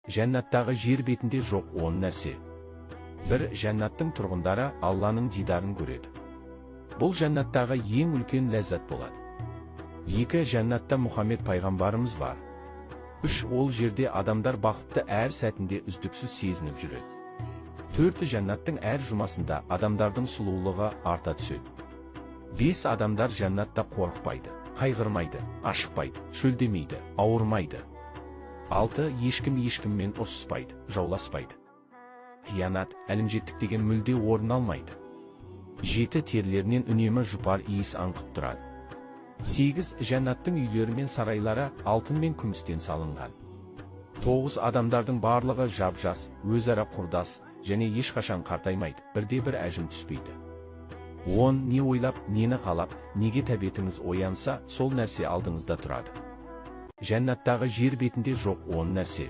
Жәннаттағы жер бетінде жоқ 10 нәрсе. 1. Жәннаттың тұрғындары Алланың дидарын көреді. Бұл жәннаттағы ең үлкен ләззат болады. 2. Жәннатта Мұхаммед пайғамбарымыз бар. 3. Ол жерде адамдар бақытты әр сәтінде үздіксіз сезініп жүреді. 4. Жәннаттың әр жұмасында адамдардың сұлулығы арта түседі. 5. Адамдар жәннатта қорықпайды, қайғырмайды, ашықпайды, шөлдемейді, ауырмайды. 6. Ешкім ешкіммен ұрсыспайды, жауласпайды. Қиянат, әлімжеттік деген мүлде орын алмайды. 7. Терілерінен үнемі жұпар иіс аңқып тұрады. 8. Жәннаттың үйлері мен сарайлары алтын мен күмістен салынған. 9. Адамдардың барлығы жап-жас, өзара құрдас және ешқашан қартаймайды, бірде-бір әжім түспейді. 10. Не ойлап, нені қалап, неге тәбетіңіз оянса, сол нәрсе алдыңызда тұрады. Жәннаттағы жер бетінде жоқ 10 нәрсе.